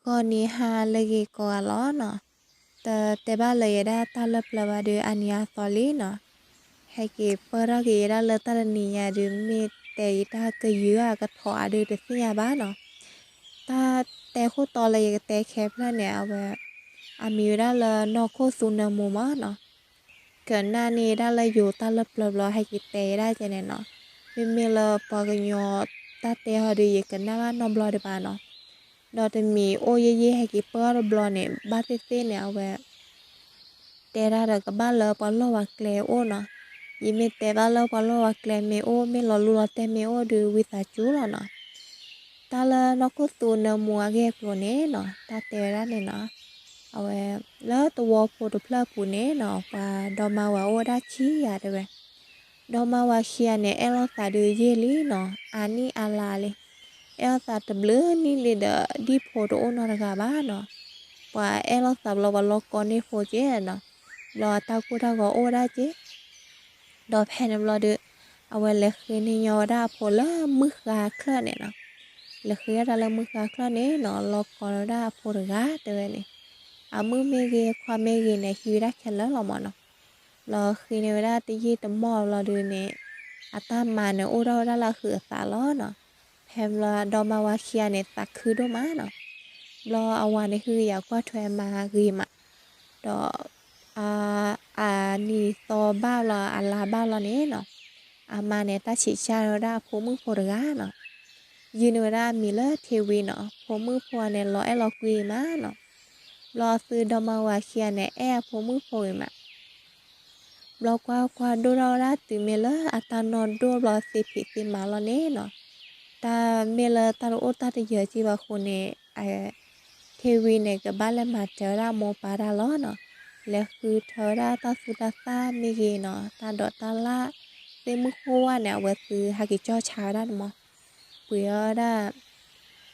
ဂီၤနံၤဟါလၢအဂ့ၤကိးဂၤလီၤနီၤ. တတဲဘၣ်လၢၤယဲဒၣ်တၢ်လၢပျၢၤဘၣ်ဒီး အနံၤအသီလံနီၤ. ဟဲက့ၤပၢၢ်ထီၣ်က့ၤယဲဒၣ်လၢတၢ်တနံၤညါဒီး မ့ၢ်တဲယတၢ်ကယုၢ်ဧါကထီဧါဒီးတသ့ၣ်ညါဘၣ်နီၤ. တၢ်တဲခိၣ်တီလၢယကတဲခဲဖျၢၣ်န့ၣ် အဝဲ အမံၤဝဲဒၣ်လၢနီၢ်ခိၣ်သူနၢမူမးနီၤ. ကနၣ်န့ၢ်ဒၣ်လၢယိၤတၢ်လၢပျၢၤဘျီ ဟဲက့ၤတဲယဲဒၣ်ကဲန့ၣ်နီၤ. မ့မ့ၢ်လၢပှၤကညီတၢ်တဲဟီဒီး ယကနၣ်ဘၣ်နီတဘျီဒံးဘၣ်နီၤ. ဒီးတမံၤအိၣ်ယဲၢ်ယဲၢ်ဟဲက့ၤပၢၢ်ထီၣ်တဘျီန့ၣ် ဘၣ်သ့ၣ်သ့ၣ်န့ၣ် အဝဲ တဲဒၣ်ဒီးကဘၣ်လၢပှၤလီၢ်ဝၤကျဲအိၣ်နီၤ. ယမ့ၢ်တဲဘၣ်လၢပှၤလီၢ်ဝၤကျဲမ့ၢ်အိၣ် မ့ၢ်လီၤလူလီၤတဲာ်မ့ၢ်အိၣ်ဒီး ဝံသးစူၤလီၤနီၤ. တၢ်လၢနီၢ်ခိၣ်သူနၢမူအဂ့ၢ်အကျိၤန့ၣ်နီၤ တၢ်တဲဝဲဒၣ်န့ၣ်နီၤ, အဝဲ လၢသဝီဖိတဖျၢၣ်အပူၤန့ၣ်နီၤ ပှၤဒီမါဝၤအိၣ်ဝဲဒၣ်ခံဂၤတဲဝဲ. ဒီမါဝၤခံဂၤန့ၣ် အဲၣ်လိာ်သးဒီးယံာ်လံနီၤ, အါနံၣ်အါလါလံ. အဲၣ်လိာ်သးတဘျုးနံၣ်လံဒီး ဒ်ဖိတအိၣ်နီတဂၤဘၣ်နီၤ. ပှၤအဲၣ်လိာ်သးဘျီ ပှၤလီၤကိးန့ၢ်ဖိက့နီၤ. ဘျီအတၢ်ကိၢ်တၢ်ဂီၤအိၣ်ဝဲဒၣ်က့ ဒီးဖဲန့ၣ်ဘျီဒီး အဝဲလဲၤဃ့န့ၢ်ညီဝဲဒၣ်အဖိလၢမုၢ်ဃါချၢၣ်န့ၣ်နီၤ. လဲၤဃ့ဝဲဒၣ်လၢမုၢ်ဃါချၢၣ်န့ၣ်နီၤ လီၤကိးန့ၢ်ဝဲဒၣ်အဖိတဂၤတဲဝဲန့ၣ်. အမုၣ်မ့ၢ်ဂ့ၤ ခွါမ့ၢ်ဂ့ၤန့ၣ် ဟံးဝဲဒၣ်ခဲလၢာ်လီၤမးနီၤ. ဘျီဃ့န့ၢ်ဝဲဒၣ်တယံာ်တမီၢ်ဘျီဒီးန့ၣ် အတၢ်မၤန့ၣ်အိၣ်ထီၣ်ဝဲဒၣ်လၢအဟုးအသးလီၤနီၤ. ဖဲဘျီဒီမါဝၤခံဂၤန့ၣ် သးခုဒိၣ်မးနီၤ. ဘျီအဝၤန့ၣ် ဟုကယာ်ကွၢ်ထွဲအမါဂ့ၤမး ဒီး အနံၤသီဘၣ်လီၤ အလါဘၣ်လီၤန့ၣ်နီၤ, အမါန့ၣ်တၢ်ဆံးစၢ်န့ၢ်ဝဲဒၣ်အဖိမုၣ်ဖိတဂၤနီၤ. ယုၢ်န့ၢ်ဝဲဒၣ်အမံၤလၢထ့ဝံနီၤ. ဖိမုၣ်ဖိန့ၣ် လီၤအဲၣ်လီၤကွံမးနီၤ. ဘျီအသုဒီမါဝၤခံဂၤန့ၣ် အဲၣ်အဖိမုၣ်ဖိဂ့ၤမး ဘျီကွၢ်ကွၢ်ဒိၣ်ထီၣ်ဝဲဒၣ်တုၤမ့ၢ်လၢအတၢ်နီၢ်ဒိၣ်ဘျီသ့ဖံးသ့မၤလီၤန့ၣ်နီၤ, တၢ်မ့ၢ်လၢတၢ်တအိၣ်တၢ်တယၢၤက့ဘၣ်အဃိန့ၣ် ထ့ဝံန့ၣ် ကဘၣ်လဲၤမၤတၢ်ဝဲဒၣ်အမိၢ်ပၢ်တၢ်လီၤနီၤ. လဲၤဃုထၢဝဲဒၣ်တၢ်သူတၢ်သၣ်မ့ၢ်ဂ့ၤနီၤ, တၢ်ဒိးတၢ်လၣ် သ့ၣ်မုၢ်ဃိဝဲန့ၣ် အဝဲသုဟးက့ၤကၠီၣ်ဆါဝဲဒၣ်န့ၣ်မး, ပှ့ၤအီၣ်ဝဲဒၣ်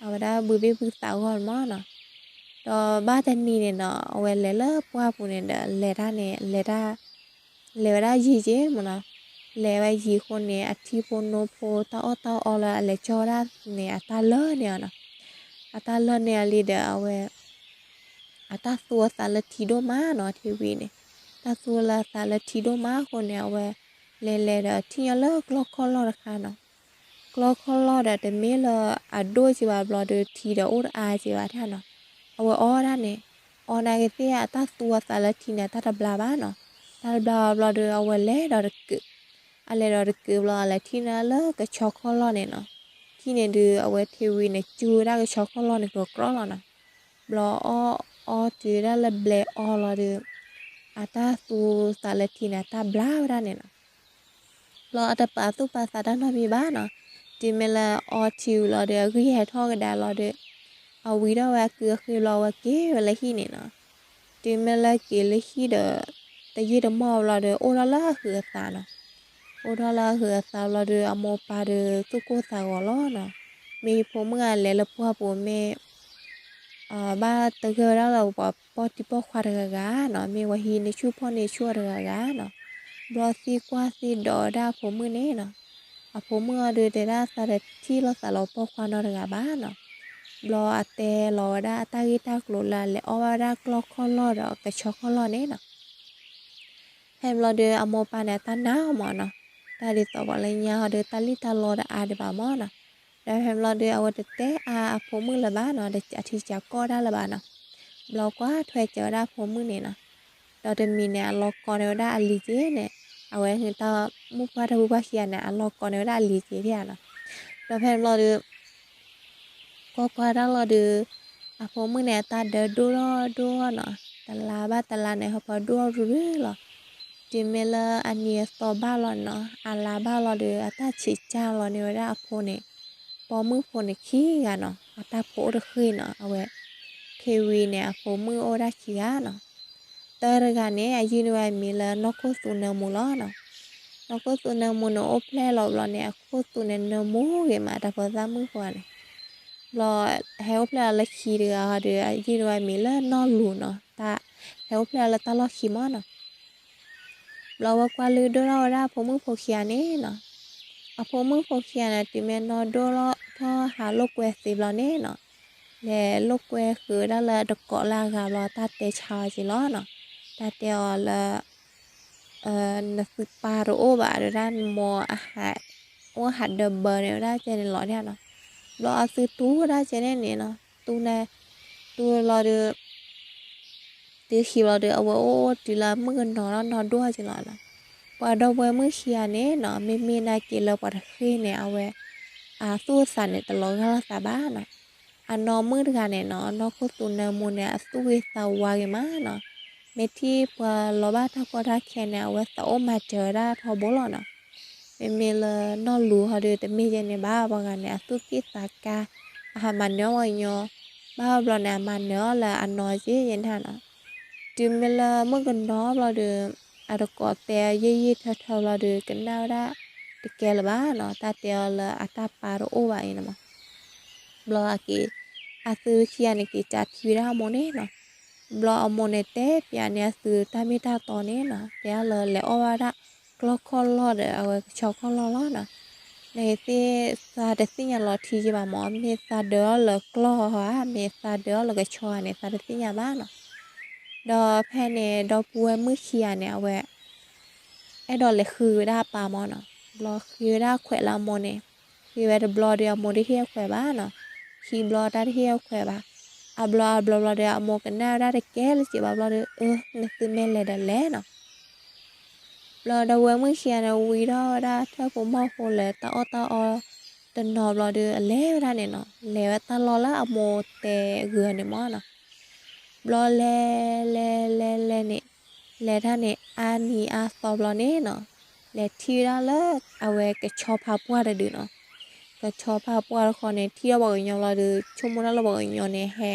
အဝဲဒၣ်ဘုဘ့ၣ်ဘုသးဂီၢ်န့ၣ်မးနီၤ. ဒီးဘၣ်တနံၤန့ၣ်နီၤ အဝဲလဲၤလၢပှၢ်ပူၤန့ၣ်ဒီး လဲၤတၢ်န့ၣ် လဲၤတၢ် လဲၤဝဲဒၣ်ယံၤက့မးနီၤ. လဲၤဝဲယံၤအဃိန့ၣ် အထံဖိနိဖိတၢ်အီၣ်တၢ်အီလၢအလဲၤကၠီဝဲဒၣ်န့ၣ် အတၢ်လၢာ်န့ၢ်အီၤနီၤ. အတၢ်လၢာ်န့ၢ်အီၤလံဒီး အဝဲ အတၢ်သူအသးလၢထံဒိၣ်မးနီၤ, ထ့ဝံန့ၣ် တၢ်သူလၢအသးလၢထံဒိၣ်မးအဃိန့ၣ် အဝဲ လဲၤလဲၤဒီးထံၣ်ညီလၢကျီၢ်ခီၣ်လီၢ်တခါနီၤ. ကျီၢ်ခီၣ်လီၢ်ဒီးတမ့ၢ်လၢအဒိၣ်က့ဘၣ်ဘျီဒီး ထံဒီးအိၣ်တအါက့ဘၣ်တၢ်နီၤ. အဝဲအီၣ်ဒၣ်န့ၣ် အီၣ်နာ်က့သ့ၣ် အတၢ်သူအသးလၢထံန့ၣ် တၢ်တဘျါဘၣ်နီၤ. တၢ်တဘျါဘၣ်ဘျီဒီး အဝဲလဲၤဒီးတကုး, အလဲၤဒီးတကုးဘျီ အလဲၤထံၣ်န့ၢ်လၢကဆီခီၣ်လီၢ်န့ၣ်နီၤ. ထံၣ်န့ၣ်ဒုး အဝဲထ့ဝံန့ၣ် စူၤဝဲဒၣ်ကဆီခီၣ်လီၢ်န့ၣ်ကကြီလီၤနီၤ. ဘျီအီၣ်အီတုၤဝဲဒၣ်လၢဘျဲးအီလီၤဒီး အတၢ်သူသးလၢထံန့ၣ် တၢ်ဘျါဝဲဒၣ်န့ၣ်နီၤ. ဘျီအတပာ်သူၣ်ပာ်သးတၢ်နီတမံၤဘၣ်နီၤ. တုၤမ့ၢ်လၢအီထံဝံၤလီၤဒီး အဂံၢ်ဟဲထီၣ်ကဒါလီၤဒီး အဝံထီၣ်ဝဲအကုအဃ့ဘျီ အဝဲက့ၤဝဲလၢဟံၣ်န့ၣ်နီၤ. တုၤမ့ၢ်လၢက့ၤလၢဟံၣ်ဒီး တယံာ်တမီၢ်ဘျီဒီး အိၣ်ထီၣ်လၢအဟုးအသးနီၤ. အိၣ်ထီၣ်လၢအဟုးအသးဘျီဒီး အမိၢ်ပၢ်ဒီးသူၣ်ကိၢ်သးဂီၤလီၤနီၤ. မ့ၢ်ဖိမုၣ်ဂၤလဲၤလၢပှၢ်ပူၤမ့ၢ် ဘၣ်သဂၢၢ်ဝဲဒၣ်လၢပှၤပိာ်တံၤပိာ်ခွါတဂၤဂၤနီၤ, မ့ၢ်ပှၤဟံးန့ၢ်ဆူၣ်ဖီၣ်န့ၢ်ဆူၣ်အီၤတဂၤဂၤနီၤ. ဘျီသံကွၢ်သံဒိးဝဲဒၣ်အဖိမုၣ်န့ၣ်နီၤ. အဖိမုၣ်အီၤဒုးတဲဒၣ်သးတထံၣ်လိာ်သးလၢပိာ်ခွါနီတဂၤဘၣ်နီၤ. ဘျီအတဲလီၤဝဲဒၣ်အတၢ်ဂ့ၢ်တၢ်ကျိၤလၢအလဲၤအီၣ်ဘၣ်ဝဲဒၣ်ကျီၢ်ခီၣ်လီၢ်ဒီးကဆီခီၣ်လီၢ်န့ၣ်နီၤ. ဖဲဘျီဒီးအမိၢ်ပၢ်န့ၣ် အတၢ်နာ်အီၤမးနီၤ, တၢ်ဒ်သိးပှၤလၢညါဟီဒီး တၢ်လံၣ်တၢ်လီတအါဒံးဘၣ်မးနီၤ. ဒီးဖဲဘျီဒီး အဝဲတတဲအါအဖိမုၣ်လၢၤဘၣ်နီၤ, အထံကၢ်ကီၢ်ဒၣ်လၢၤဘၣ်နီၤ. ဘျီကွၢ်ထွဲကၢၤဝဲဒၣ်အဖိမုၣ်န့ၣ်နီၤ. ဒီးတမံၤန့ၣ် အလီၤကိးန့ၢ်ဝဲဒၣ်အလံၤက့န့ၣ်, အဝဲဟ့ၣ်တၢ်မုၣ်ပှၢ်တၢ်ဖိပှၢ်ခံဂၤန့ၣ် အလီၤကိးန့ၢ်ဝဲဒၣ်အလံၤက့ဒၣ်နီၤ. ဒီးဖဲဘျီဒီး ကွၢ်ကွၢ်တၢ်လီၤဒီး အဖိမုၣ်န့ၣ် အတၢ်ဒၢဒိၣ်ထီၣ်ဒိၣ်ထီၣ်နီၤ, တလါဘၣ်တလါန့ၣ် ဟီၣ်ပှၤဒိၣ်ထီၣ်ရုၢ်ရုၢ်လီၤ. တုၤမ့ၢ်လၢအနံၤအသီဘၣ်လီၤနီၤ, အလါဘၣ်လီၤဒီး အတၢ်ဆံးစၢ်လီၤန့ၢ်ဝဲဒၣ်အဖိန့ၣ်, ပိာ်မုၣ်ဖိန့ၣ်ခံဂၤနီၤ, အတၢ်ဖိအိၣ်တဃ့ၢ်နီၤ, အဝဲ ခ့ဝံၤန့ၣ် အဖိမုၣ်အိၣ်ဝဲဒၣ်ခံဂၤနီၤ. တၢတဂၤန့ၣ် အယုၢ်န့ၢ်ဝဲအမံၤလၢနီၢ်ခိၣ်သူနၢမူလီၤနီၤ. နီၢ်ခိၣ်သူနၢမူန့ၣ် အိၣ်ဖျဲၣ်လီၤဘျီန့ၣ် အခိၣ်သူန့ၣ်နၢမူဂ့ၤမး တၢ်ဖိသၣ်မုၣ်ဖိန့ၣ်. ဘျီ ဟဲအိၣ်ဖျဲၣ်လီၤလၢခံတဂၤဟီဒီး အယုၢ်န့ၢ်ဝဲအမံၤလၢနီၢ်လူၤနီၤ, တၢ် ဟဲအိၣ်ဖျဲၣ်လီၤလၢတၢ်လီၢ်ခံမးနီၤ. ဘျီဝဲကွၢ်လုၢ်ဒိၣ်ထီၣ်ဝဲဒၣ်အဖိမုၣ်ဖိခံဂၤန့ၣ်နီၤ. အဖိမုၣ်ဖိခံဂၤန့ၣ် တုၤမ့ၢ်နီၢ်ဒိၣ်ထီၣ်ဟးလိာ်ကွဲသ့ဘျီန့ၣ်နီၤ, လဲၤလိာ်ကွဲဃုာ်ဝဲဒၣ်လၢတကိးလၢအဂၤဘျီ တၢ်တဲဆါအီၤက့ၤလီၤနီၤ. တၢ်တဲအီၤလၢ နသုပၢ်တအိၣ်ဘၣ် တဲဒၣ်နမိၢ်အဟး အိၣ်ဟးဒၢဘၢန့ၣ်ဝဲဒၣ်ကဲန့ၣ်လီၤဒၣ်နီၤ. ဘျီအသုတူၢ်ဝဲဒၣ်ကဲန့ၣ်န့ၣ်နီၤ, တူၢ်န့ၣ် တူၢ်လီၤဒီး တုၤခံဘျီဒီး အဝဲအိၣ်တုၤလၢမုၣ်ကနီၤဒီးနီၢ်ဒိၣ်က့ၤလီၤနီၤ. ပှၤဒီပုၢ်ဝဲၢ်မုၣ်ခံဂၤန့ၣ်နီၤ မ့မ့ၢ်နာ်က့ၤလၢပှၤတဃ့ၢ်န့ၣ် အဝဲ အသူၣ်အသးန့ၣ် တလီၤဂာ်လိာ်သးဘၣ်နီၤ. အနီၢ်မုၣ်တဂၤန့ၣ်နီၤ နီၢ်ခိၣ်သူနၢမူန့ၣ် အသူၣ်ဂ့ၤသးဝါဂ့ၤမးနီၤ. မ့ၢ်ထံၣ်ပှၤလီၤဘၣ်တၢ်ကီတၢ်ခဲန့ၣ် အဝဲသးအိၣ်မၤစၢၤဝဲဒၣ်ထီဘိလီၤနီၤ. မ့မ့ၢ်လၢနီၢ်လူၤဟီဒီး တမ့ၢ်ယဲန့ၣ်ဘၣ် ပှၤဂၤန့ၣ် အသူၣ်က့ၣ်သးကါ, အဟးမၤနၢၤပှၤကညီ, ဘၣ်ဘျီန့ၣ် အမၤနၢၤအီၤလၢအနီၢ်က့ယဲန့ၣ်နီၤ. တုၤမ့ၢ်လၢမုၣ်ကနီၤဘျီဒီး အတကိးတဲယံာ်ယံာ်ထၢထၢဘျီဒီး ကနၣ်ဝဲဒၣ်တကဲလၢၤဘၣ်နီၤ, တၢ်တဲအီၤလၢအတၢ်ပၢ်တအိၣ်ဘၣ်အံၤန့ၣ်မး. ဘျီအက့ၤ အသုခံဂၤန့ၣ် က့ၤကးထံဝဲဒၣ်အမိၢ်န့ၣ်နီၤ. ဘျီအမိၢ်န့ၣ်တဲပျးန့ၢ်အသုတၢ်မ့ၢ်တၢ်တီန့ၣ်နီၤ, တဲဒၣ်လၢလဲၤအီၣ်ဘၣ်ဝဲဒၣ်ကျီၢ်ခီၣ်လီၢ်ဒီး အဝဲကဆီခီၣ်လီၢ်လီၤနီၤ. နကသ့ၣ် သးတသ့ၣ်ညါလီၤထံက့ဘၣ်မး, မ့ၢ်သးဒၢအီၤလၢကျီၢ်ဧါ, မ့ၢ်သးဒၢအီၤလၢကဆီဧါန့ၣ် သးတသ့ၣ်ညါဘၣ်နီၤ. ဒီးဖဲန့ၣ် ဒီပုၢ်ဝဲၢ်မုၣ်ခံဂၤန့ၣ် အဝဲ အဲၣ်ဒိးလဲၤဃုဝဲဒၣ်အပၢ်မးနီၤ. ဘျီဃ့ဝဲဒၣ်ခွဲးလၢအမိၢ်န့ၣ်, ဃ့ဝဲတဘျီဒီး အမိၢ်တဟ့ၣ်အခွဲးဘၣ်နီၤ. ခံဘျီတၢ်တဟ့ၣ်အခွဲးဘၣ်. အဘျီအဘျီဘျီဒီး အမိၢ်ကနၣ်ဝဲဒၣ်တကဲလၢၤက့ဘၣ်ဘျီဒီး အၢ နသုမ့ၢ်လဲၤဒီးလဲၤနီၤ. ဘျီဒီပုၢ်ဝဲၢ်မုၣ်ခံဂၤန့ၣ် ဝံၤထီၣ်ဝဲဒၣ်ထၢၣ်ဖိမီၢ်ဖိလၢတၢ်အီၣ်တၢ်အီတနီၤဘျီဒီး အလဲၤဝဲဒၣ်န့ၣ်နီၤ, လဲၤဝဲတၢ်လီၢ်လၢအမိၢ်တဲဂုာ်အီၤန့ၣ်မးနီၤ. ဘျီလဲၤ လဲၤ လဲၤ လဲၤန့ၣ်, လဲၤတၢ်န့ၣ် အါနံၤအါသီဘျီန့ၣ်နီၤ, လဲၤထံၣ်ဝဲဒၣ်လၢအဝဲကဆီဖါပှၢ်တဒုနီၤ. ကဆီဖါပှၢ်တခီန့ၣ် ထံၣ်ထီၣ်ပှၤကညီဘျီဒီး ဆိကမိၣ်တၢ်လၢပှၤကညီန့ၣ်ဟဲ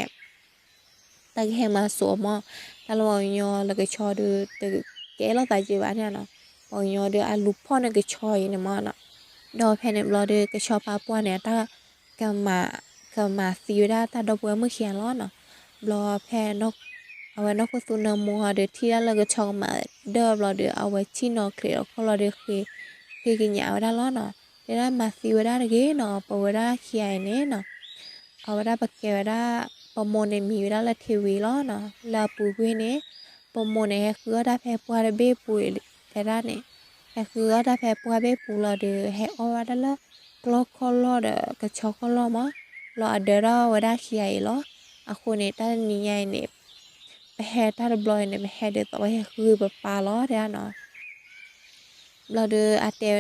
တၢ်ကဟဲမၤစိာ်မး, တၢ်လၢပှၤကညီလၢကဆီဒီး တကဲလိာ်သးက့ဘၣ်န့ၣ်နီၤ. ပှၤကညီဒီးအလူၤဖီၣ်န့ၢ်ကဆီအံၤန့ၣ်မးနီၤ. ဒီးဖဲန့ၣ်ဘျီဒီး ကဆီဖါပှၢ်န့ၣ် အတၢ်ကမၤ ကမၤသံဝဲဒၣ်တၢ်ဒီပုၢ်ဝဲၢ်မုၣ်ခံဂၤလီၤနီၤ. ဘျီဖဲ အဝဲနီၢ်ခိၣ်သူနၢမူဟီဒီး ထံၣ်ဒၣ်လၢကဆီကမၤဒၢၣ်ဘျီဒီး အဝဲဆ့ၣ်နီၤချံးဒီးခီလီၤဒီး ဃ့ကညးဝဲဒၣ်လီၤနီၤ. တဲဒၣ်မၤသံဝဲဒၣ်တဂ့ၤနီၤ, ပဝဲဒၣ်ခံဂၤအံၤန့ၣ်နီၤ အဝဲဒၣ်ပကဲဝဲဒၣ် ပမိၢ်န့ၣ်မံၤဝဲဒၣ်လၢထံဝံၤလီၤနီၤ. လၢအ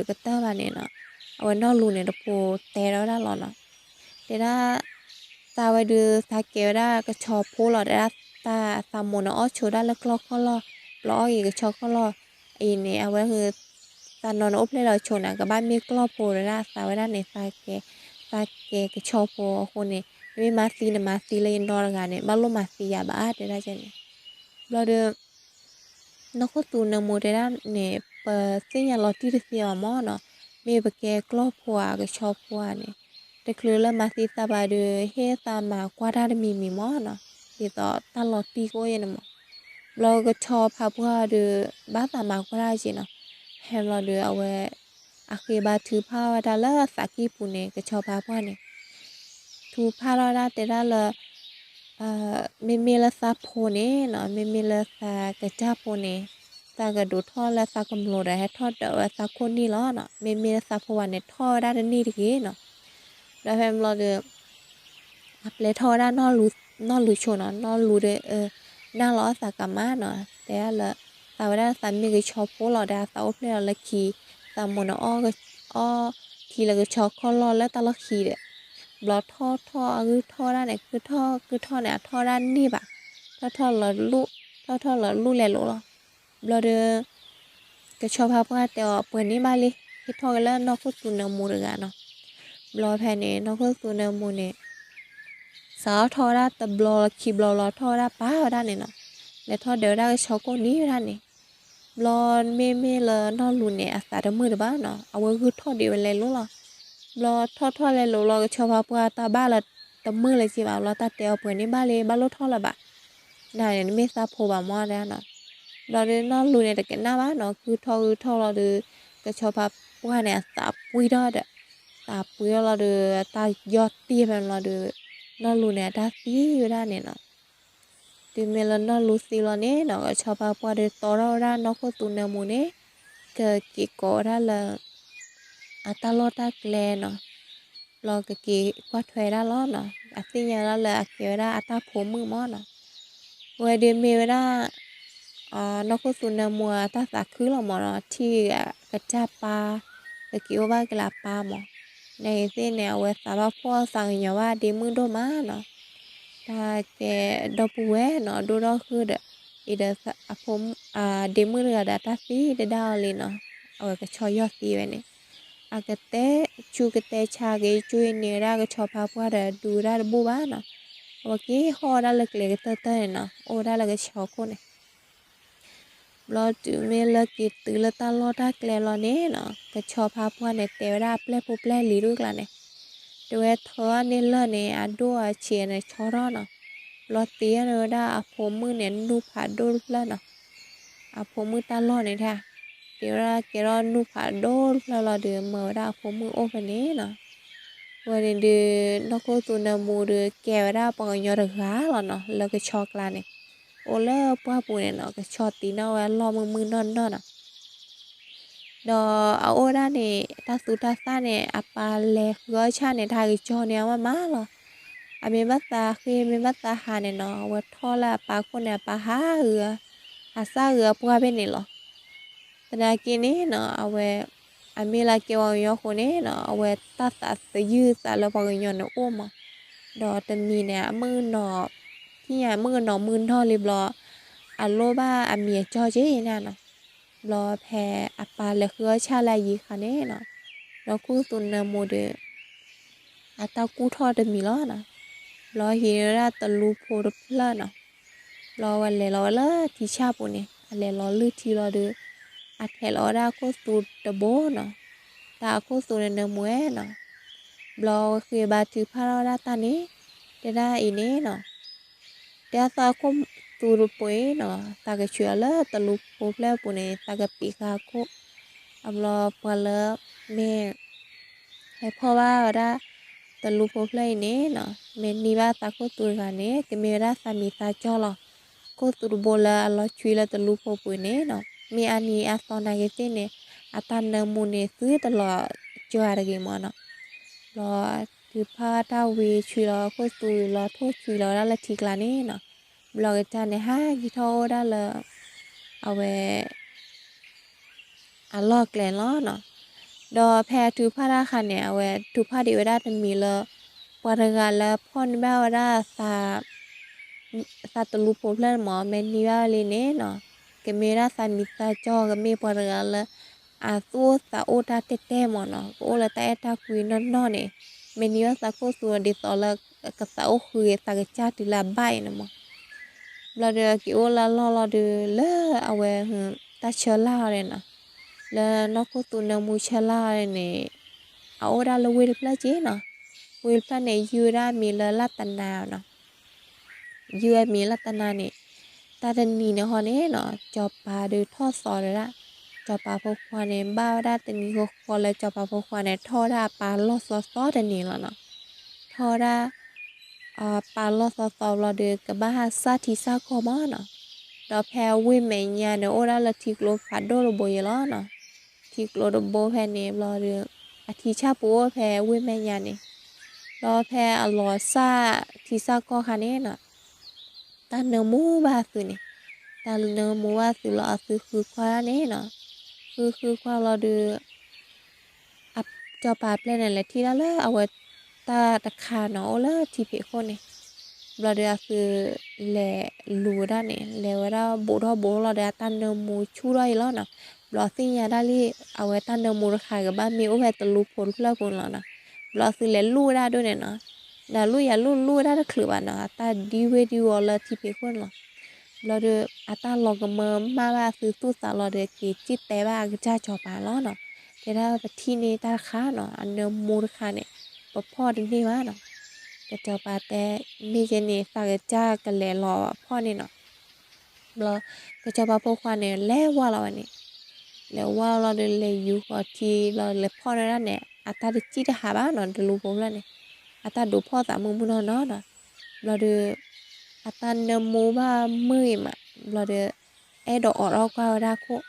ပူၤကွံာ်န့ၣ် ပမိၢ်န့ၣ် ဟဲဃုအီၣ်တၢ်ဖဲပှၢ်တဘ့ၣ်ပူၤတဲဒၣ်န့ၣ်, ဟဲဃုအီၣ်တၢ်ဖဲပှၢ်ဘ့ၣ်ပူၤလီၤဒီး ဟဲအီၣ်ဝဲဒၣ်လၢကျီၢ်ခီၣ်လီၢ်ဒီးကဆီခီၣ်လီၢ်မး. ဘျီအဒၢထီၣ်ဝဲဒၣ်ခံဂၤအံၤလီၤ. အဃိန့ၣ် တၢ်တနံၤညါအံၤန့ၣ် ပဟဲတၢ်တဘျီအံၤန့ၣ် ပဟဲဒ်သိးပဟဲဃုပပၢ်လီၤတဲဒၣ်နီၤ. ဘျီဒီးအတဲဝဲဒၣ်တချုးတကတၢၢ်ဘၣ်န့ၣ်နီၤ, အဝဲနီၢ်လူၤန့ၣ်တဖိတဲထီၣ်ဝဲဒၣ်လီၤနီၤ. တဲဒၣ် သးဝဲဒုးသးကဲဝဲဒၣ်ကဆီဖိလီၤတဲဒၣ်, သးမိၢ်န့ၣ်အီၣ်ဆိဒၣ်လၢကျီၢ်ခီၣ်လီၢ်, ဘျီအီၣ်က့ၤကဆီခီၣ်လီၢ်အံၤန့ၣ် အဝဲ သးနီၢ်န့ၣ်အိၣ်ဖျဲၣ်ဒီးဆိန့ၣ် ကဘၣ်မ့ၢ်ကျီၢ်ဖိတဲဒၣ်, သးဝဲဒၣ်န့ၣ် သးကဲကဆီဖိအဃိန့ၣ် နမ့ၢ်မၤသံနမၤသံလၢယနီၢ်တဂၤန့ၣ် ဘၣ်လိၣ်မၤသံယၤဘၣ်တဲဒၣ်န့ၣ်. ဘျီဒီး နီၢ်ခိၣ်သူနၢမူတဲဒၣ်န့ၣ် ပသ့ၣ်ညါလီၤတံၢ်တသ့ဘၣ်မးနီၤ, မ့ၢ်ပကဲကျီၢ်ဖိဧါ ကဆီဖိဧါန့ၣ်, တချုးလၢမၤသံသးဘၣ်ဒီး ဟ့ၣ်သးမၤကွၢ်တၢ်တမံၤမံၤမးနီၤ, ဒ်သိးတၢ်လီၤတံၢ်ကအိၣ်ယဲန့ၣ်မး. ဘျီကဆီဖါပှၢ်ဒီး ဘၣ်သးမၤကွၢ်တၢ်က့နီၤ, ဖဲဘျီဒီးအဝဲ အဃ့ဘါထုကဖၣ်ဝဲဒၣ်လၢသးကံၢ်ပူၤန့ၣ် ကဆီဖါပှၢ်န့ၣ် ထုကဖၣ်ထီၣ်ဝဲဒၣ်တဲဒၣ်လၢ မ့မ့ၢ်လၢသးဖိန့ၣ်နီၤ, မ့မ့ၢ်လၢသးကစၢ်ဖိန့ၣ် သးကဒိးထီၣ်လၢသးကမျိးဒီး ဟဲထီၣ်ဒၢးဝဲသးခိၣ်န့ၢ်လီၤနီၤ, မ့မ့ၢ်လၢသးဖိဘၣ်န့ၣ် ထီၣ်ဝဲဒၣ်တန့ၢ်တဂ့ၤနီၤ. ဒီးဖဲဘျီဒီး အပျဲထီၣ်ဝဲဒၣ် နီၢ်လူၤဆိနီၤ, နီၢ်လူၤဒီး နၢ်လီၤအီၣ်သးကမၣ်နီၤ, တဲဒၣ်လၢ သးဝဲဒၣ်သးမ့ၢ်ကဆီဖိလီၤဒီး သးအိၣ်ဖျဲၣ်လီၤလၢခံ, သးမိၢ်န့ၣ် အီၣ်ထံလၢကဆီခီၣ်လီၢ်လၢတၢ်လီၢ်ခံဒီး ဘျီထီၣ်ထီၣ်အဂုၢ်ထီၣ်ဝဲဒၣ်န့ၣ် ကုၢ်ထီၣ်ကုၢ်ထီၣ်န့ၣ် အထီၣ်ဝဲဒၣ်န့ၢ်ဘၣ်, ထီၣ်ထီၣ်လီၤလူၢ်, ထီၣ်ထီၣ်လီၤလူၢ်လဲၤလိၤလီၤ. ဘျီဒီး ကဆီဖါပှၢ်တဲအီၤ ပှဲၤန့ၢ်ဘၣ်လံ, ဟ့ၣ်ထီၣ်က့ၤလၢနီၢ်ခိၣ်သူနၢမူတဂၤနီၤ. ဘျီဖဲန့ၣ် နီၢ်ခိၣ်သူနၢမူန့ၣ် စးထီၣ်ထီၣ်ဝဲဒၣ်တဘျီခံဘျီလီၤ ထီၣ်ဝဲဒၣ်ပာ်ဝဲဒၣ်န့ၣ်နီၤ, လဲၤထီၣ်ဒၢးဝဲဒၣ်ကဆီခိၣ်န့ၢ်ဝဲဒၣ်န့ၣ်. ဘျီမ့မ့ၢ်လၢနီၢ်လူၤန့ၣ် အသးတမုာ်တဘၣ်နီၤ, အဝဲဂုၢ်ထီၣ်ဒံးဝဲလဲၤလိၤလီၤ. ဘျီထီၣ်ထီၣ်လဲၤလိၤလီၤ ကဆီဖါပှၢ်တၢ်ဘၣ်လၢတမုာ်လၢၤက့ဘၣ်, ဘျီတၢ်တဲအီၤ ပှဲၤန့ၢ်ဘၣ်လံ ဘၣ်လိၣ်ထီၣ်လၢၤဘၣ်, နၤန့ၣ် နမ့ၢ်သးဖိဘၣ်မးတဲနီၤ. ဘျီဒီးနီၢ်လူၤန့ၣ် တကနၣ်ဘၣ်နီၤ, ကုၢ်ထီၣ်ဂုၢ်ထီၣ်လီၤဒီး ကဆီဖါပှၢ်န့ၣ် အသးပှံၢ်ထီၣ်ဒီး သးပှံၢ်ထီၣ်လီၤဒီး တၢ်ယီၢ်တံၢ်ဖဲန့ၣ်လီၤဒီး နီၢ်လူၤန့ၣ် အတၢ်သံဝဲဒၣ်န့ၣ်နီၤ. တုၤမ့ၢ်လၢနီၢ်လူၤသံလီၤန့ၣ်နီၤ ကဆီဖါပှၢ်ဒီးတီထီၣ်ဝဲဒၣ်နီၢ်ခိၣ်သူနၢမူန့ၣ် ကက့ၤကိးဝဲဒၣ်လၢ အတၢ်လီၢ်တၢ်ကျဲနီၤ. ဘျီကက့ၤကွၢ်ထွဲဒၣ်လီၤနီၤ. အသ့ၣ်ညါဒၣ်လၢအကဲဝဲဒၣ်အတၢ်ဖိမုၣ်မၢ်နီၤ. အဝဲဒုးမ့ၢ်ဝဲဒၣ် နီၢ်ခိၣ်သူနၢမူအတၢ်သးခုလီၤမၢ်နီၤ. ထံၣ်ကစၢ်ပၢ် ကက့ၤအိၣ်ဘၣ်က့ၤလၢအပၢ်မၢ်. နာ်က့ၤသ့ၣ်န့ၣ် အဝဲသးဘၣ်ဖှီၣ်သးကညီၤဘၣ်ဒ့မုၣ်ဒိၣ်မးနီၤ. တၢ်ကဲဒီပုၢ်ဝဲၢ်နီၤ ဒိၣ်ထီၣ်ဃုာ်ဒီး အံၤဒီးအဖိ ဒ့မုၣ်တဂၤဒီးအတၢ်သံတဒၣ်အီၤလံနီၤ. အဝဲကဆီယီၢ်သံဝဲန့ၣ် အကတဲဆူကတဲဆါက့ၤ ကၠိအံၤန့ၣ်ဝဲဒၣ်ကဆီဖါပှၢ်ဒီးဒူဝဲဒၣ်တဘူၣ်ဘၣ်နီၤ. အဝဲက့ၤဟီၣ်ဝဲဒၣ်လၢကျဲကတၢၢ်တၢၢ်န့ၣ်နီၤ အိၣ်ဝဲဒၣ်လၢကဆီခိၣ်န့ၣ်. ဘျီတုၤမ့ၢ်လၢက့ၤတုၤလၢတၢ်လီၢ်တၢ်ကျဲလီၤန့ၣ်နီၤ ကဆီဖါပှၢ်န့ၣ် တဲဝဲဒၣ်အပျဲၢ်ဖိပျဲၢ်လံၤဒိၣ်ကျါန့ၣ် တဲဝဲထၢအန့ၢ်လၢၢ်န့ၣ် အဒိၣ်အဆံးန့ၣ်ဆီထီၣ်နီၤ. ဘျီသံန့ၢ်ဝဲဒၣ်အဖိမုၣ်န့ၣ် နူၢ်ဖးဒိၣ်တဖျၢၣ်နီၤ. အဖိမုၣ်တၢ်လီၢ်န့ၣ်ဒၣ် တဲဝဲဒၣ်ကဲထီၣ်နူၢ်ဖးဒိၣ်တဖျၢၣ်လီၤဒီး မၢဝဲဒၣ်အဖိမုၣ်အိၣ်ဖဲန့ၣ်နီၤ. ဝဲန့ၣ်ဒုး နီၢ်ခိၣ်သူနၢမူဒီး ကဲဝဲဒၣ်ပှၤကညီတဂၤလီၤနီၤ လၢကဆီကျါန့ၣ် အိၣ်လၢပှၢ်ပူၤန့ၣ်နီၤ ကဆီသံန့ၢ်ဝဲအလီၢ်မုၢ်မုၢ်နီၢ်နီၢ်နီၤ. ဒီးအအိၣ်ဒၣ်န့ၣ် တၢ်သူတၢ်သၣ်န့ၣ် အပၢ်လဲၤဃုအီၣ်ဆၣ်န့ၣ် တၢ်ကစီၣ်န့ၢ်အီၤမးမးလီၤ. အမ့ၢ်ဘၣ်သးဃ့ မ့ၢ်ဘၣ်သးဟးန့ၣ်နီၤ အဝဲထီၣ်လၢအပၢ်ခိၣ်န့ၣ် အပၢ်ဟးဂုာ် ဟးစၢ်ဂုာ်အပှၢ်ဘ့ၣ်န့ၣ်လီၤ. သနာ်က့န့ၣ်နီၤ အဝဲ အမ့ၢ်လၢကဲပှၤကညီအဃိန့ၣ်နီၤ အဝဲတၢ်သးသယုၢ်သးလၢပှၤကညီန့ၣ်အိၣ်မး. ဒီးတမံၤန့ၣ် အမုၣ်ကနီၤ ဟံၣ်ညါအမုၣ်ကနီၤမုၢ်နီၢ်လံဘျီ အလိၣ်ဘၣ်အမံၤအကၠီက့ၤန့ၣ်နီၤ. ဘျီဖဲအပၢ်လဲၤဃုအီၣ်ဆၣ်လၢအယံၤအခါန့ၣ်နီၤ နီၢ်ခိၣ်သူနၢမူဒီး အတၢ်ကူၣ်ထီၣ်တမံၤလီၤနီၤ. ဘျီဟံးန့ၢ်ဝဲဒၣ်တလူဖိတဖျၢၣ်နီၤ. ဘျီဝဲလဲၤလီၤဝဲလၢထံဆၣ်ပူၤန့ၣ် အလဲၤလီၤလုၢ်ထံလီၤဒီး အထဲးလီၤဝဲဒၣ်ခိၣ်သူတဘိနီၤ. တၢ်အခိၣ်သူန့ၣ်နၢမူဝဲနီၤ. ဘျီဝဲဃ့ဘါထုကဖၣ်ထီၣ်ဝဲဒၣ်တၢ်န့ၣ် တဲဒၣ်အံၤန့ၣ်နီၤ တဲအသီအခိၣ်သူတဘိအံၤနီၤ သးကဆှၢအီၤလၢတလူဖိဖျၢၣ်အပူၤန့ၣ် သးကပံးဃာ်အခိၣ်. အဘျီပှၤလၢ မ့ၢ် ဟဲဖီၣ်ဘၣ်ဝဲဒၣ် တလူဖိဖျၢၣ်အံၤန့ၣ်နီၤ မ့ၢ်နံၤဘၣ်သးခိၣ်သူတဂၤန့ၣ် ကမ့ၢ်ဝဲဒၣ်သးမံၤသးကၠီလီၤ. ခိၣ်သူတဘိလၢအလီၤဆွံလၢတလူဖိပူၤန့ၣ်နီၤ မ့ၢ်အါနံၤအါသီနာ်က့ၤသ့ၣ်န့ၣ် အတၢ်နၢမူန့ၣ် သုတလီၤစှၤတဂ့ၤမၢ်နီၤ. ဘျီ ထုကဖၣ်တၢ်ဝံၤဆွံလီၤခိၣ်သူလီၤထိၣ်ဆွံလီၤဝဲဒၣ်လၢထံကျါန့ၣ်နီၤ. ဘျီကစၢ်န့ၣ် ဟးက့ၤထီၣ်အိၣ်ဝဲဒၣ်လၢ အဝဲ အလီၢ်ကျဲလီၤနီၤ. ဒီးဖဲအထုကဖၣ်တၢ်အခါန့ၣ် အဝဲထုကဖၣ်ဒံးဝဲဒၣ်တမံၤလၢ ပှၤတဂၤလၢဖီၣ်န့ၢ်ဘၣ်ဝဲဒၣ် သးတလူဖိဖျၢၣ်န့ၣ်မၢ် မ့ၢ်နံၤဘၣ်ဝဲလံန့ၣ်နီၤ ကမ့ၢ်ဝဲဒၣ်သးမံၤသးကၠီ ကမ့ၢ်ပှၤတဂၤလၢ အသူၣ်အိၣ်သးအိၣ်တၢ်တဲာ်တဲာ်မၢ်နီၤ ကအိၣ်လၢတၢ်အဲၣ်တၢ်ကွံနီၢ်နီၢ်န့ၣ် မ့ၢ်နံၤဘၣ်သးခိၣ်သူဒ်သိးလၢ ကသးအိၣ်ဃုာ်သးကစၢ်တုၤလၢအဘၣ်အံၤန့ၣ်မၢ်. ဘျီဒီးက့ၤအိၣ်လၢအလီၢ်လီၤဒီးလၢအဝဲ တၢ်ဆၢလၢ်အီၤန့ၣ်နီၤ လၢနီၢ်ခိၣ်သူနၢမူဆၢလၢ်အီၤန့ၣ် အအိၣ်ဒၣ်လၢဝ့ၢ်တဖျၢၣ်က့နီၤ. ဝ့ၢ်တဖျၢၣ်န့ၣ် ယုၢ်ဝဲဒၣ်မံၤလၢလၢ်တနါနီၤ. ယုၢ်ဝဲမံၤလၢ်တနါန့ၣ် တၢ်တနံၤန့ၣ်ဟီန့ၣ်နီၤ စီၤပၤဒုးထီၣ်သီဒီးဒၣ် စီၤပၤဖိခွါန့ၣ် ဘၣ်ဝဲဒၣ်တနံၤဃီဃီလၢစီၤပၤဖိခွါန့ၣ် ထီၣ်ဝဲဒၣ်အပၢ်လီၢ်သီသီတနံၤလီၤနီၤ. ထီၣ်ဝဲဒၣ် အပၢ်လီၢ်သီသီဘျီဒီး ကဘၣ်ဟးစၢ်ထံစၢ်ကီၢ်မၢ်နီၤ. ဒီးဖဲဝ့ၢ်မဲာ်ညါန့ၣ် အိၣ်ဒၣ်လၢထံကျိဖးဒိၣ်တဘိယဲလီၤနီၤ. ထံကျိတဘိဖဲန့ၣ်ဘျီဒီး အထံဆၣ်ပူၤအိၣ်ဖဲဝ့ၢ်မဲာ်ညါန့ၣ် ဒီးဖဲအလီၤစၢ်ထံစၢ်ကီၢ်ခါန့ၣ်နီၤ တၢ်နၢမူဘၣ်အသုးန့ၣ်, တၢ်နၢမူဘၣ်အသုးလီၤ အသုးဃုခွါန့ၣ်နီၤ, ဃုဃုခွါလီၤဒီး စီၤပၤအပျဲၢ်န့ၣ် လဲၤထံၣ်ဒၣ်လၢအဝဲတၢ်တခါနီၤ အိၣ်လၢထံဖံးခိၣ်န့ၣ်, ဘျီဒီးအသုးလဲၤလူၤဝဲဒၣ်န့ၣ် လဲၤဝဲဒၣ်ဘူးထီၣ်ဘူးထီၣ်လီၤဒီး အတၢ်နၢမူဆူၣ်ထီၣ်အံၤလီၤနီၤ, ဘျီသ့ၣ်ညါဒၣ်လံ အဝဲတၢ်နၢမူတခါကဘၣ်မ့ၢ်အိၣ်ဖဲတလူဖိတဖျၢၣ်ပူၤန့ၣ်လီၤနီၤ, ဘျီအသုးလဲၤလူၤဝဲဒၣ်ဒိၣ်န့ၣ်နီၤ, ဒီးလူၤယၤလူၤလူၤဝဲဒၣ်တချုးဘၣ်နီၤ အတၢ်ဒံဝ့ၢ်ဒံဝီၤလၢထံဖံးခိၣ်န့ၣ်လီၤ. ဘျီဒီး အတၢ်လီၤကမၢမၣ်ဘၣ်အသုးသူၣ်သးလီၤဒီး က့ၤစံၣ်တဲဘၣ်အကစၢ်စီၤပၤလီၤနီၤ, တဲဒၣ်ပထံၣ်န့ၢ်တၢ်တခါနီၤ အနၢမူတခါန့ၣ် ပဖီၣ်တန့ၢ်ဘၣ်နီၤ, ကစီၤပၤတဲ မ့ၢ်ကဲန့ၣ် သးကစၢ်ကလဲၤလီၤဖီၣ်န့ၣ်နီၤ, ဘျီ ကစီၤပၤဖိခွါန့ၣ် လဲၤဝါလီၤဝဲန့ၣ်, လဲၤဝါလီၤဒီးလဲၤယူၤဃီၤထံလီၤ လဲၤဖီၣ်န့ၢ်ဒၣ်န့ၣ် အတၢ်တစံၣ်တဟးဘၣ်နီၤ တလူဖိဖျၢၣ်န့ၣ်, အတၢ်ဒိးဖီၣ်သးမုၢ်မုၢ်နီၢ်နီၢ်နီၤ, ဘျီဒီး အတၢ်နၢမူဘၣ်မုာ်ဂ့ၤမး ဘျီဒီး အဲၣ်ဒိးအိးထီၣ်ကွၢ်ဝဲဒၣ်ခိၣ်,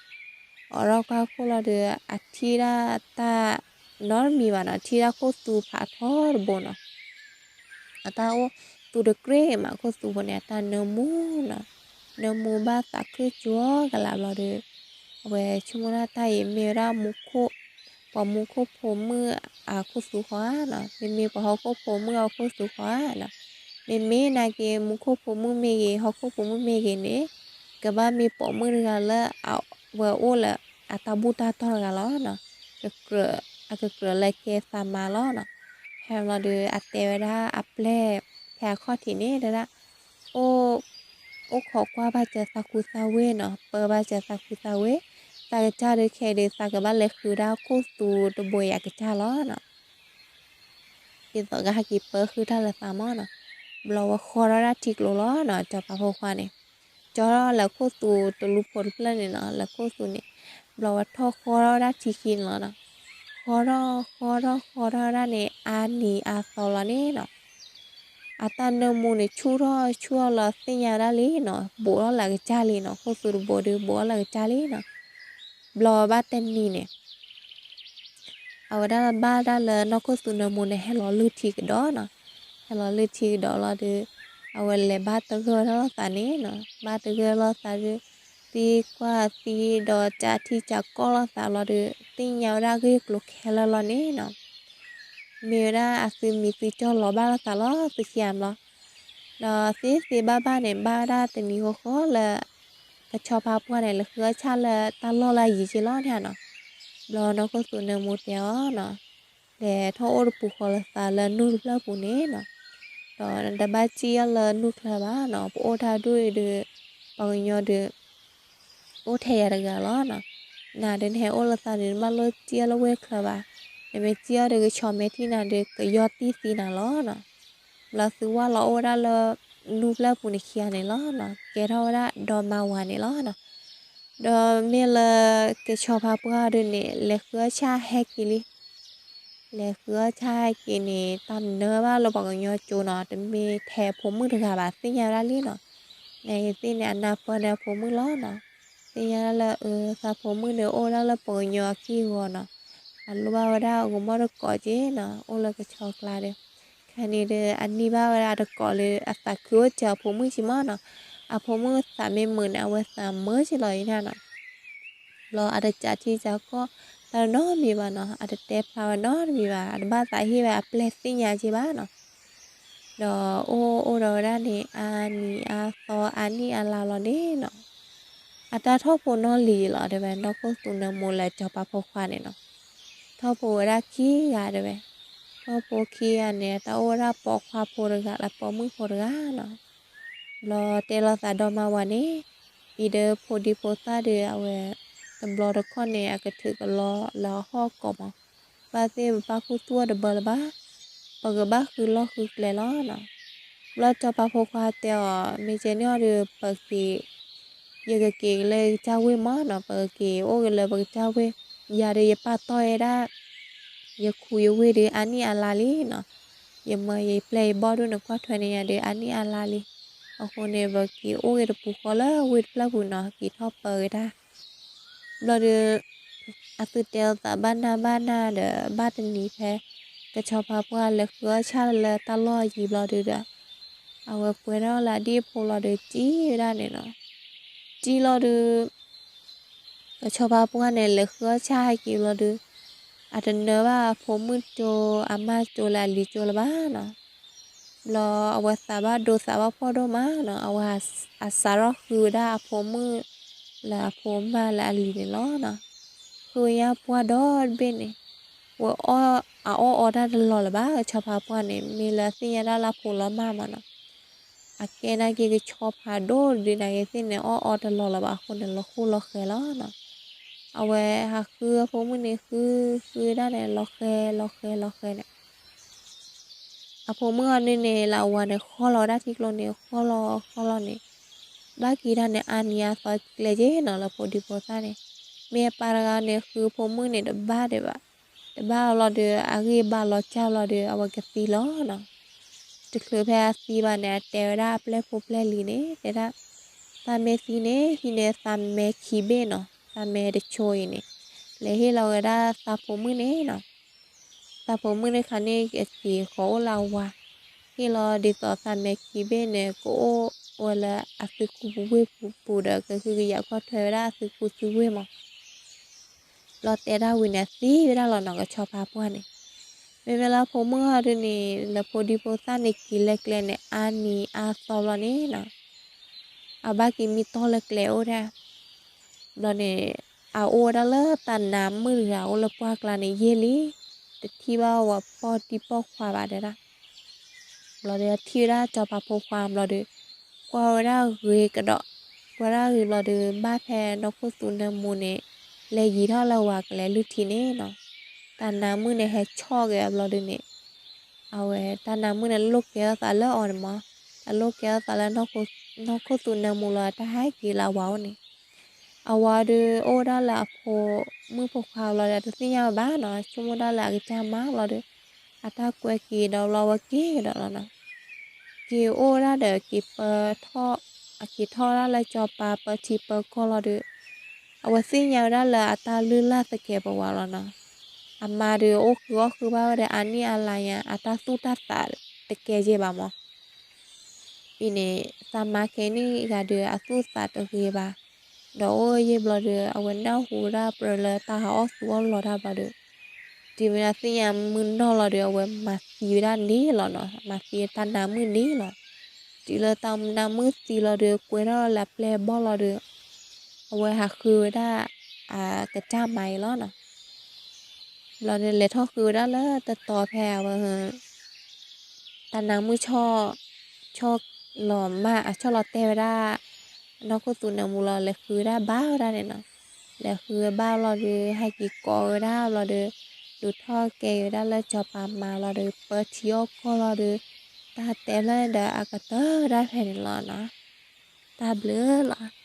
အိးထီၣ်ကွၢ်ခိၣ်လီၤဒီး အထံၣ်ဒၣ်တၢ် နီတမံၤဘၣ်နီၤ, ထံၣ်ဒၣ်ခိၣ်သူဖးထီတဘိနီၤ. အတၢ်အိၣ်သူတကြ့မး ခိၣ်သူဖိန့ၣ် အတၢ်နၢမူနီၤ, နၢမူဘၣ်သးခုကၠီကလာ်ဘျီဒီး အဝဲဆိကမိၣ်ဒၣ်တၢ်အံၤမ့ၢ်ဝဲဒၣ်မူခိၣ်, ပှၤမူခိၣ်ဖိမုၣ်အခိၣ်သူဃီဧါနီၤ, မ့မ့ၢ်ပှၤဟီၣ်ခိၣ်ဖိမုၣ်အခိၣ်သူဃီဧါနီၤ, မ့မ့ၢ်နာ်က့ မူခိၣ်ဖိမုၣ်မ့ၢ်ဂ့ၤ ဟီၣ်ခိၣ်ဖိမုၣ်မ့ၢ်ဂ့ၤန့ၣ် ကဘၣ်မ့ၢ်ပိာ်မုၣ်တဂၤလၢအဝဲအိၣ်လၢအတၢ်ဘူၣ်တၢ်တီၢ်တဂၤလီၤနီၤ, အကကြၢးလၢကဲသးမါလီၤနီၤ. ဖဲဘျီဒီး အတဲဝဲဒၣ်အပျဲၢ်ဖဲအခီၣ်ထံးန့ၣ် တဲဒၣ် အိၣ်ခိးကွၢ်ဘၣ်စၢၤသးခူသးဝ့ၢ်နီၤ, ပၢဘၣ်စၢၤသးခူသးဝ့ၢ်, သးကစၢ်ဒုးခဲအံၤဒီး သးကဘၣ်လဲၤဃုဒၣ်ခိၣ်သူတဘိအံၤအကစၢ်လီၤနီၤ. ဒ်သိးကဟဲက့ၤပၢဃုာ်တၢ်လၢသးမၢ်နီၤ. ဘျီဝဲဃီထီၣ်ဒၣ်ထံကျိလီၤနီၤ, စီၤပၤဖိခွါန့ၣ် ကၠီထီၣ်လၢခိၣ်သူတလူဖိတဖျၢၣ်န့ၣ်နီၤ, လၢခိၣ်သူန့ၣ် ဘျီဝဲထီၣ်ဃီထီၣ်ဝဲဒၣ်ထံခံန့ၣ်လီၤနီၤ. ဃီထီၣ်ဃီထီၣ်ဃီထီၣ်ဝဲဒၣ်န့ၣ် အါနံၤအါသီလီၤန့ၣ်နီၤ. အတၢ်နၢမူန့ၣ် ဆူၣ်ထီၣ်ဆူၣ်ထီၣ်လီၤ သ့ၣ်ညါဝဲဒၣ်လံနီၤ, ဘူးထီၣ်လၢအကစၢ်လံနီၤ, ခိၣ်သူတဘိဒီး ဘူးထီၣ်လၢအကစၢ်လံနီၤ. ဘျီဘၣ်တနံၤန့ၣ် အဝဲဒၣ်ဘၣ်ဒၣ်လၢနီၢ်ခိၣ်သူနၢမူန့ၣ် ဟဲလီၤလုၢ်ထံကဒီးနီၤ. ဟဲလီၤလုၢ်ထံကဒီးလီၤဒီး အဝဲလဲၤဘၣ်တဂၢၢ်ထီၣ်လိာ်သးန့ၣ်နီၤ, ဘၣ်တဂၢၢ်လိာ်သးဒီး သံကွၢ်သံဒီး ကးထံကးကီၢ်လိာ်သးလီၤဒီး သ့ၣ်ညါဝဲဒၣ်ဂ့ၢ်ကျိၤခဲလၢာ်လီၤန့ၣ်နီၤ. မ့ၢ်ဝဲဒၣ်အသုမံၤသုကၠီၣ်လီၤဘၣ်လိာ်သးလီၤ သုခံဂၤဘျီ. ဒီးသ့သ့ဘၣ်ဘၣ်န့ၣ် ဘၣ်ဝဲဒၣ်တနံၤဃီဃီလၢ ကဆီဖါပှၢ်န့ၣ် လဲၤဃုအီၣ်ဆၣ်လၢတၢ်လီၢ်လၢအယံၤက့လီၤန့ၣ်နီၤ. ဘျီနီၢ်ခိၣ်သူနၢမူတဲအီၤနီၤ, လဲၤထီၣ်အိၣ်တပူၤဃီလၢသးလၢနူၢ်တဖျၢၣ်ပူၤန့ၣ်နီၤ, ဒီးနတဘၣ်စံၣ်အီၤလၢနူၢ်ချၢဘၣ်နီၤ, ပအိၣ်တၢ်ဒူၣ်အံၤဒီး ပှၤကညီဒီး အိၣ်ထဲယၤတဂၤလီၤနီၤ. နၤဒုးနဟဲအိၣ်လၢသးန့ၣ် နဘၣ်လိၣ်စံၣ်အီၤလၢဝ့ၢ်ချၢဘၣ်, နမ့ၢ်စံၣ်အီၤဒီး ကဆီမဲာ်ထံၣ်နၤဒီး ကယီၢ်တံၢ်သံနၤလီၤနီၤ. ဘျီသုဝၢ်လီၤအိၣ်ဝဲဒၣ်လၢ နူၢ်ဖျၢၣ်ပူၤန့ၣ်ခံဂၤန့ၣ်လီၤနီၤ, ကဲထီၣ်ဝဲဒၣ်ဒီမါဝၤန့ၣ်လီၤနီၤ. ဒီးမ့ၢ်လၢကဆီဖါပှၢ်ဒုးန့ၣ် လဲၤဃုအီၣ်ဆၣ်ဟဲက့ၤလံ. လဲၤဃုအီၣ်ဆၣ်ဟဲက့ၤန့ၣ် တၢ်နၢဘၣ်လၢပှၤကညီကၠိနီၤ, တမ့ၢ်ထဲအဖိမုၣ်တဂၤဘၣ် သ့ၣ်ညါဝဲဒၣ်လံနီၤ. နသ့ၣ်န့ၣ် အနၢ်ပၢၢ်န့ၣ်အဖိမုၣ်လီၤနီၤ. သ့ၣ်ညါဒၣ်လၢ အသးဖိမုၣ်န့ၣ် အိၣ်ဝဲဒၣ်လၢပှၤကညီအက့ၢ်အဂီၤနီၤ, အလိၣ်ဘၣ်ဝဲဒၣ်အဂီၤမီၢ်တကိးက့နီၤ, အိၣ်လၢကဆီကျါဒီး ခဲန့ၣ်ဒီး အနံၣ်ဘၣ်ဝဲဒၣ်အတကိးလၢအသးခုအိၣ်စၢၤအဖိမုၣ်က့မီၢ်နီၤ. အဖိမုၣ်သးမ့ၢ်မုာ်န့ၣ် အဝဲသးမုာ်က့လီၤအံၤန့ၣ်နီၤ. ဘျီအတကးထံကးကီၢ်တၢ်နီတမံၤဘၣ်နီၤ, အတတဲဖျါဝဲနီတမံၤဘၣ်, အတဘၣ်သးဟ့ၣ်ဝဲအပျဲၢ်သ့ၣ်ညါက့ဘၣ်နီၤ. ဒီးအိၣ်အိၣ်ဒီးဝဲဒၣ်န့ၣ် အါနံၤအါသီအါနံၣ်အါလါလီၤန့ၣ်နီၤ. အတၢ်ထီၣ်ဖိနီၢ်လံၤလီၤ တဲဝဲ နီၢ်ခိၣ်သူနၢမူလၢစီၤပၤဖိခွါန့ၣ်နီၤ. ထီၣ်ဖိဝဲဒၣ်ခံဂၤတဲဝဲ, ထီၣ်ဖိခံဂၤန့ၣ် တၢ်အိၣ်ဝဲဒၣ်ပိာ်ခွါဖိတဂၤလၢပိာ်မုၣ်ဖိတဂၤနီၤ. ဘျီတဲလိာ်သးဒီမါဝၤန့ၣ်, အံၤဒီးဖိဒံဖိသၣ်ဒီးအဝဲ တဘျီတခီၣ်န့ၣ် အကထုးကလီလၢအဟီၣ်ကိးမး, ဘၣ်သ့ၣ်ပဘၣ်ခူသူၣ်အီၤတဘၢလၢၤဘၣ်, ပကဘၣ်ဃုလီၢ်ဃုကျဲလီၤနီၤ. ဘျီစီၤပၤဖိခွါတဲအီၤ မ့ၢ်ကဲန့ၣ်အီၤဒီး ပက့ၤ ယကက့ၤလၢယကစၢ်ဝ့ၢ်မးနီၤ, ပကက့ၤအိၣ်က့ၤလၢပကစၢ်ဝ့ၢ်, ယၤဒီးယပာ်တီၢ်ဝဲဒၣ် ယခူယဝ့ၢ်ဒီးအါနံၣ်အါလါလံနီၤ, ယမၤယပျဲၢ်ယဘီၣ်ဒိၣ်န့ၣ် ကွၢ်ထွဲန့ၢ်ယၤဒီးအါနံၣ်အါလါလံ, အဃိန့ၣ် ပက့ၤအိၣ်က့ၤတပူၤဃီလၢဝ့ၢ်တဖျၢၣ်ပူၤနီၤ, က့ၤထီၣ်ပၢက့ၤတၢ် ဘျီဒီး အသုတဲလိာ်သးဘၣ်နၢ်ဘၣ်နၢ်ဒီး ဘၣ်တနံၤဖဲ ကဆီဖါပှၢ်လဲၤဃုအီၣ်ဆၣ်လၢတၢ်လီၢ်အယံၤဘျီဒီး အဝဲပှဲၤထီၣ်လၢအဒံၣ်အဖိလီၤဒီး စံၣ်ဝဲဒၣ်န့ၣ်နီၤ, စံၣ်လီၤဒီး ကဆီဖါပှၢ်န့ၣ် လဲၤဃုအီၣ်ဆၣ်ဟဲက့ၤဘျီဒီး အတနၢဘၣ်အဖိမုၣ်ကၠိ အမါကၠိလၢအလံၤကၠိလၢၤဘၣ်နီၤ. ဘျီအဝဲသးဘၣ်ဒိသးဘၣ်ဖှီၣ်ဒိၣ်မးနီၤ, အဝဲအစးထီၣ်ဃုဝဲဒၣ်အဖိမုၣ် လၢအဖိမါလၢအလံၤန့ၣ်လီၤနီၤ. ဃုဝဲညါပှၢ်ဒီတဘ့ၣ်န့ၣ် ဝဲအီၣ်အီၣ်တၢ်တလီၤလၢၤဘၣ်, ကဆီဖါပှၢ်န့ၣ် မ့ၢ်လၢအသ့ၣ်ညါဒၣ်လၢအဖိလီၤမၢ်မးနီၤ. အကဲနာ်က့ကဆီဖါဒိၣ်ဒုးနာ်က့သ့ၣ်န့ၣ် အီၣ်အီတလီၤလၢၤဘၣ်အဃိန့ၣ် လီၤဃိလီၤဃဲၤလီၤနီၤ. အဝဲဟးဃုအဖိမုၣ်န့ၣ် ဃုဃုဒၣ်န့ၣ် လီၤဃဲၤလီၤဃဲၤလီၤဃဲၤန့ၣ် အဖိမုၣ်အီၤန့ၣ်န့ၣ် လၢအဝၤန့ၣ် ဃီလီၤဝဲဒၣ်ထံကျိန့ၣ် ဃီလီၤဃီလီၤန့ၣ် ဘၣ်က့ၤဒၣ်န့ၣ် အါနံၤအါသီကျဲက့နီၤ လၢဖိဒံဖိသၣ်န့ၣ်. မ့ၢ်အပၢ်တဂၤန့ၣ် ဃုဖိမုၣ်န့ၣ် တဘၣ်ဒံးဘၣ်, တဘၣ်လီၤဒီး အဂံၢ်ဘါလီၤကၢ်လီၤဒီး အဝဲကသံလီၤနီၤ. တချုးဖဲအသံဘၣ်န့ၣ် အတဲဝဲဒၣ်အပျဲၢ်ဖိပျဲၢ်လံၤန့ၣ် တဲဒၣ်, သးမ့ၢ်သံန့ၣ် ဟံးန့ၢ်သးမဲခံဘ့ၣ်နီၤ, သးမဲတဆိအံၤန့ၣ် လဲၤဟ့ၣ်လီၤဝဲဒၣ်သးဖိမုၣ်န့ၣ်နီၤ. သးဖိမုၣ်န့ၣ်ခါန့ၣ် အက့ၤဃီၤအိၣ်လၢအဝၤ, ဟ့ၣ်လီၤဒ်သိးသးမဲခံဘ့ၣ်န့ၣ် ကအိၣ်ဝဲလၢအသုးခိၣ်ပူၤဝ့ၢ်ပူၤဒီး ကဟုကယာ်ကွၢ်ထွဲဝဲဒၣ်အသုးခိၣ်သုးဝ့ၢ်မး ဘျီတဲဒၣ်ဝံၤန့ၣ် အသံဝဲဒၣ်လီၤနီၤ ကဆီဖါပှၢ်န့ၣ်. မ့မ့ၢ်လၢဖိမုၣ်ဟီဒုန့ၣ် လၢဖိဒံဖိသၣ်န့ၣ် က့ၤလၢကျဲန့ၣ် အါနံၤအါသီဘျီန့ၣ်နီၤ, အဘၣ်က့ၤမံတီၢ်လၢကျဲအိၣ်ဒၣ်. ဘျီန့ၣ် အအိၣ်ဝဲဒၣ်လၢတၢ်နါမုၣ်တဂၤအိၣ်လၢပှၢ်ကျါန့ၣ် ယံာ်လံ, တထံၣ်ဘၣ်ဝဲပိာ်တံၢ်ပိာ်ခွါဘၣ်တဲဒၣ်. ဘျီဒီးထံၣ်ဝဲဒၣ်ကၠီၤပၤဖိခွါဘျီဒီး ကွၢ်ဝဲဒၣ်ဂ့ၤကဒီး, ကွၢ်ဒၣ်ဂ့ၤဘျီဒီး ဘၣ်ဖဲနီၢ်ခိၣ်သူနၢမူန့ၣ် လဲၤယံၤထီၣ်လၢဝၤကလဲၤလုၢ်ထံန့ၣ်နီၤ, တၢ်နါမုၣ်န့ၣ်ဟဲဆီၣ်က့ၤအဘျီဒုန့ၣ်, အဝဲတၢ်နါမုၣ်န့ၣ်လိၣ်ကဲထီၣ်သးလၢအီၤန့ၣ်မး, အလိၣ်ကဲထီၣ်သးလၢ နီၢ်ခိၣ်သူနၢမူလီၤ တၢ်ဟဲက့ၤလၢအဝၤအိၣ်န့ၣ် အဝၤဒီးအိၣ်ဝဲဒၣ်လၢအဖိမုၣ်ဖိခွါဘျီဒီး တသ့ၣ်ညါဝဲဘၣ်နီၤ, ဆိကမိၣ်ဒၣ်လၢအကစၢ်မါဘျီဒီး အတၢ်ကွဲက့ၤဒီးဘျီဝဲက့ၤကဒီးလီၤနီၤ. က့ၤအိၣ်ဝဲဒၣ်ဒီးက့ၤပၢထီၣ်, အက့ၤထီၣ်ဝဲဒၣ်လၢကၠီၤပၤပၢထံပၢကီၢ်လီၤဒီး အဝဲသ့ၣ်ညါဝဲဒၣ်လၢအတၢ်လုၢ်လၢ်သကဲးပဝးလီၤနီၤ. အမါဒီးအိၣ်ဃုအီၣ်ဃုဘၣ်ဝဲဒီးအါနံၣ်အါလါညါ အတၢ်သူၣ်တၢ်သးတကဲယဲၢ်ဘၣ်မး အံၤန့ၣ် သးမါခဲအံၤန့ၣ်ဂၤဒီးအသူၣ်အသးတဂ့ၤဘၣ်, ဒီးအိၣ်ယဲၢ်ဘျီဒီး အဝဲနၢ်ဟူဝဲဒၣ်ပှၤလၢတၢ်ဟးအီၣ်သူအီၣ်လီၤတၢ်ဘျီဒီး တုၤမ့ၢ်ဒၣ်သ့ၣ်ညါမုၢ်နီၢ်လီၤဒီး အဝဲမၤသံဝဲဒၣ်န့ၣ်လီၤနီၤ, မၤသံတၢ်နါမုၣ်န့ၣ်လီၤ. တုၤလၢတၢ်နါမုၣ်သံလီၤဒီး ကွဲထီၣ်လၢအပျဲၢ်အဘီၣ်လီၤဒီး အဝဲဟးဃုဝဲဒၣ် အကစၢ်မါအံၤလီၤနီၤ. ဘျီန့ၣ် လဲၤထီၣ်ဃုဝဲဒၣ်လၢတတီၤဖဲအဝဲ တၢ်နါမုၣ် ဆီၣ်လီၤမၢ် အဆီၣ်လီၤတဲာ်ဝဲဒၣ် နီၢ်ခိၣ်သူနၢမူလီၤ လဲၤဃုဝဲဒၣ်ဘၣ်ဝဲဒၣ်န့ၣ်နီၤ. လဲၤဃုဝဲဘၣ်ဘျီဒီး ဟဲက့ၤကိးဝဲဒၣ်ဘျီဒီး ဒုးထီၣ်ကဲဝဲဒၣ်လၢကၠီၤပၤမါလီၤဒီး ပၢထံအီၣ်ကီၢ်လီၤဒီး တၢ်တဲဖျၢၣ်န့ၣ်ဒီးအကတၢၢ်ဝဲဒၣ်ဖဲန့ၣ်လီၤနီၤ. တၢ်ဘျုးလီၤ.